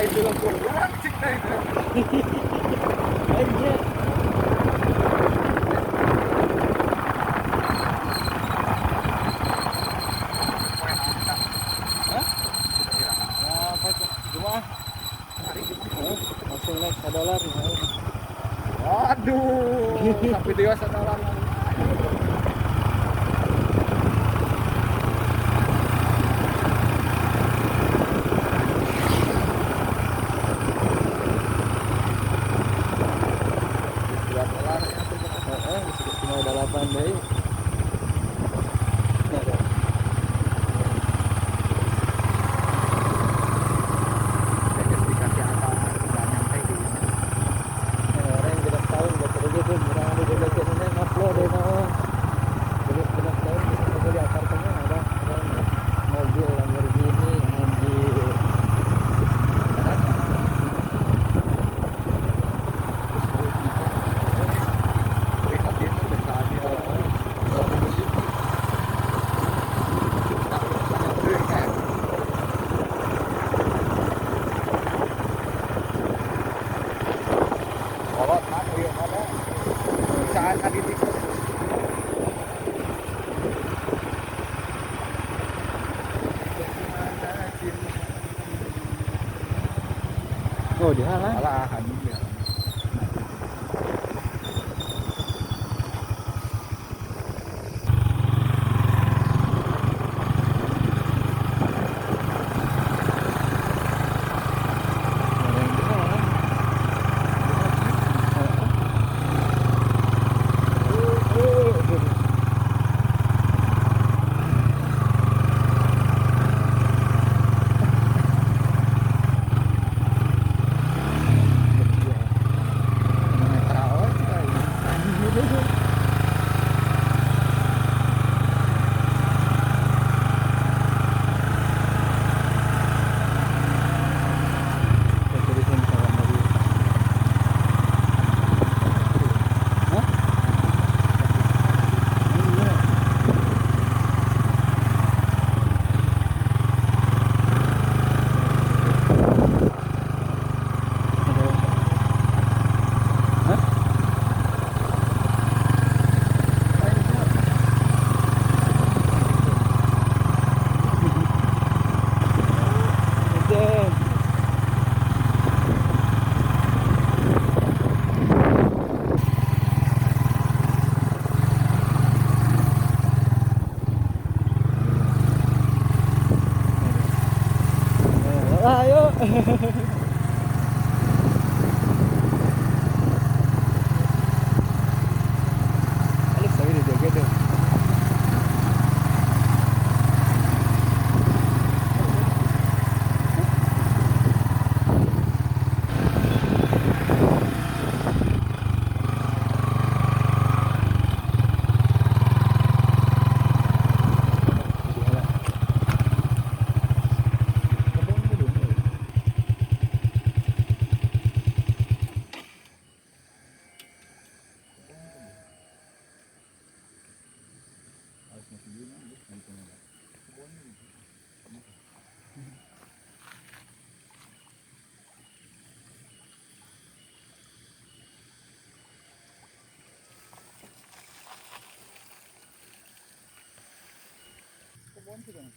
Lain di lembur urang cik teh. Lainnya. Hah? Ya, apa tuh? Jumaah. Oh, langsung naik ke dolar. Waduh, sampai dia dolar. $2 ya tuh. Heeh, tinggal 8 deui. Nah, dah. Geus dikasih akal nggak nyampe di Orang genep tahun gak terus itu urang anu jogetkeun ini ngupload deh mah. Jadi genep tahun bisa ngobrol di apartemen ada mobil Lamborghini anjir. Prihatin teh dia. Kolot mah ieu mah da. Saat adi di Oh, dihalang. Alah anjing ya. Orang dihalang. Netral we. Terusin sama mobil. Hah? Iya. Hah? Oke. Ayo. Halus tapi dijaga deh. Kebon sih kan.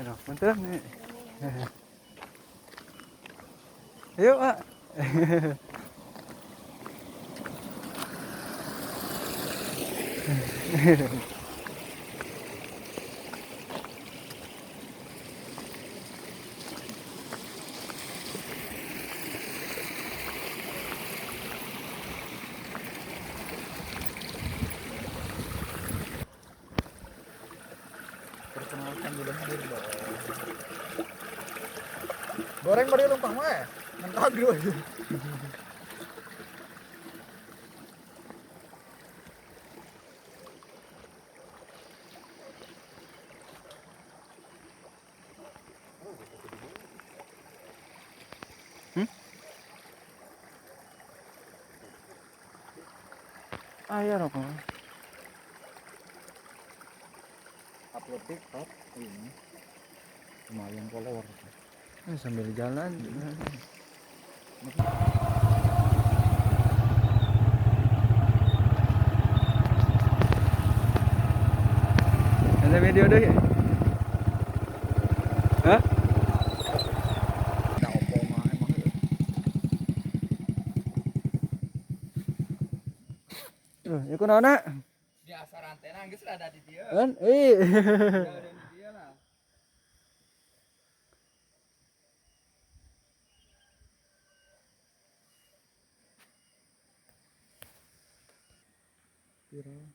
Aduh, punten nih. Ayo, Pak. Perkenalkan di lembur dong. Goreng bari lumpang mah. Mentah dulu. Ah ya rokok. Upload TikTok ini lumayan follower. Sambil jalan. Ada video deh. Hah? Da Oppo mah emang heueuh. Ya kunaon? Biasa rantena geus rada di dieu. Kan? Eh. Ada di dieu lah. Viral.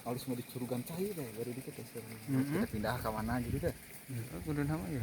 Halus mau dicurugan cai teh baru dikit ya sekarang. Mhm. Kita pindah ke mana gitu teh. Ya, kudu nama ya.